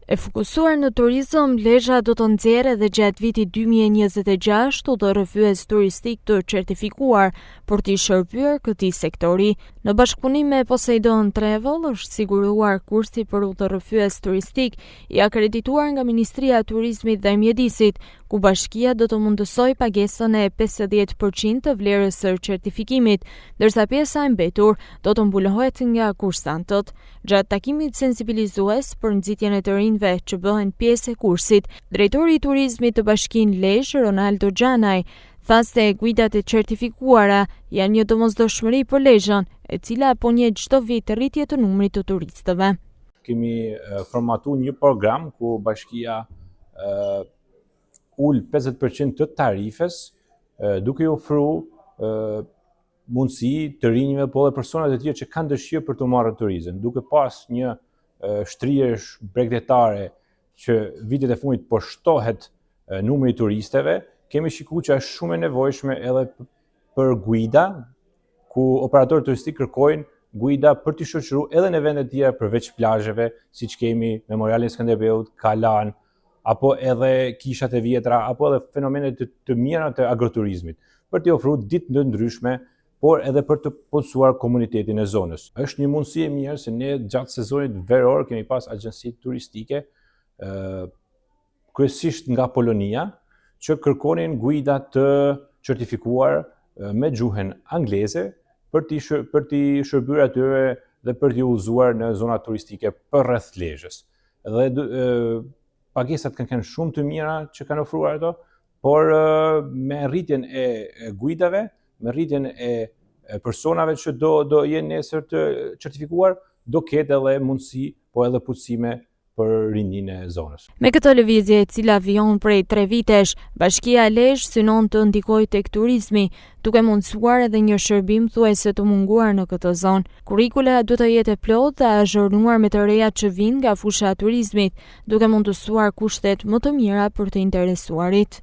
E fokusuar në turizëm, Lezha do të nxjerrë edhe gjatë vitit 2026 udhërrëfyes turistik të certifikuar për t'i shërbyer këtij sektori. Në bashkëpunim me Poseidon Travel është siguruar kursi për udhërrëfyes turistik i akredituar nga Ministria e Turizmit dhe Mjedisit, ku bashkia do të mundësojë pagesën e 50% të vlerës së certifikimit, ndërsa pjesa e mbetur do të mbulohet nga kursantët. Gjatë takimit sensibilizues për nxitjen e të rinjve që bëhen pjesë e kursit, drejtori i turizmit të Bashkinë Lezhë, Ronaldo Gjanaj, tha se guidat e certifikuara janë një domosdoshmëri për Lezhën, e cila po njeh çdo vit rritje të numrit të turistëve. Kemi formatu një program ku bashkia ul 50% të tarifës, duke i ofru mundësi të rinjve, po edhe personat e tjerë që kanë dëshirë për t'u marrë turizëm, duke pas një shtrirje bregdetare që vitet e fundit po shtohet numri i turisteve, kemi shiku që është shumë e nevojshme edhe për guida, ku operatorët turistik kërkojnë guida për t'i shoqëru edhe në vende të tjera përveç plazheve, siç kemi Memorialin e Skënderbeut, Kalan, apo edhe kishat e vjetra, apo edhe fenomene të, të mira të agroturizmit, për t'i ofru ditë të ndryshme, por edhe për të punësuar komunitetin e zonës. Është një mundësi e mirë se ne gjatë sezonit veror kemi pas agjensi turistike, kryesisht nga Polonia, që kërkonin guida të certifikuar me gjuhën angleze për t'i për t'i shërbyer atyre dhe për t'i udhëzuar në zonat turistike përreth Lezhës. Dhe pagesat kanë qenë shumë të mira që kanë ofruar ato, por me rritjen e guidave, me rritjen e personave që do do jenë nesër të certifikuar, do ketë edhe mundësi, po edhe punësime për rininë e zonës. Me këtë lëvizje e cila vijon prej tre vitesh, Bashkia Lezhë synon të ndikojë tek turizmi, duke mundësuar edhe një shërbim thuajse të munguar në këtë zonë. Kurrikula do të jetë e plotë dhe azhurnuar me të rejat që vijnë nga fusha e turizmit, duke mundësuar kushtet më të mira për të interesuarit.